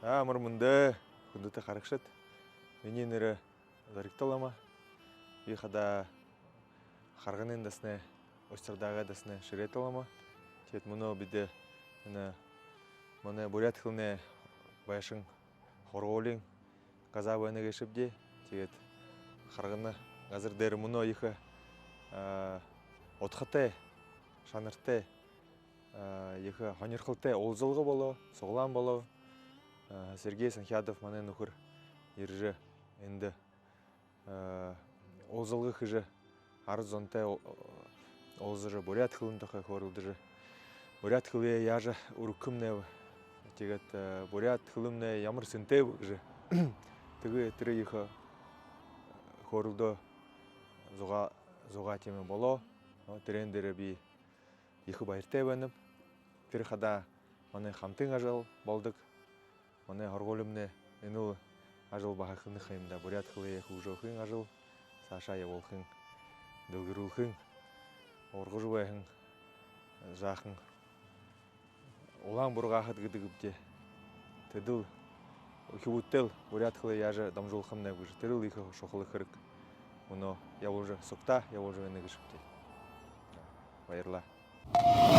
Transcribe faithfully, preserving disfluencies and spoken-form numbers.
Амар мэндэ, хүндэтэ харагшад. Минии нэрэ Зоригто лама. Би хадаа Харганын дасанай, Усть-Ордагай дасанай Шэрээтэ лама. Тиигээд мүнөө бидэ энэ манай буряад хэлэнэй байшан һургуулиин газаа байна гээшэбди. Тиигээд Харгана газар дээрэ мүнөө ехэ, а, удхатай, шанартай, а, ехэ һонирхолтой уулзалга болоо, суглаан болоо. А, Сергей Санхядов, манай нүхэр, ерэжэ эндэ, а, уулзалга хэжэ, арад зонтой у-, уулзажа, буряад хэлэн тухай хөөрэлдэжэ, буряад хэлэеэ яажа үргэхэмнайб, тиигээд, а, буряад хэлэмнай ямар сэнтэй бэ гэжэ. Тиигээ тэрэ ехэ хөөрэлдөө зугаа, зугаа тиимэ болоо. О, тэрээн дээрэ би ехэ баяртай байнаб. Тэрэ хадаа манай хамтын ажал болодог. Манай һургуулимнай энэл ажал баһа хэнэ ха юм даа. Буряад хэлэеэ хүгжөөхын ажал, саашаа ябуулхын, дэлгэрүүлхын, ургажа байһан жаахан улаан бургааһад гэдэгбди. Тэдэл үхибүүдтэйл буряад хэлэеэ яажа дамжуулхамнайб гэжэ. Тэрэл ехэ шухала хэрэг. Мүнөө ябуулжа, сугтаа ябуулжа байна гээшэбди. Баярлаа.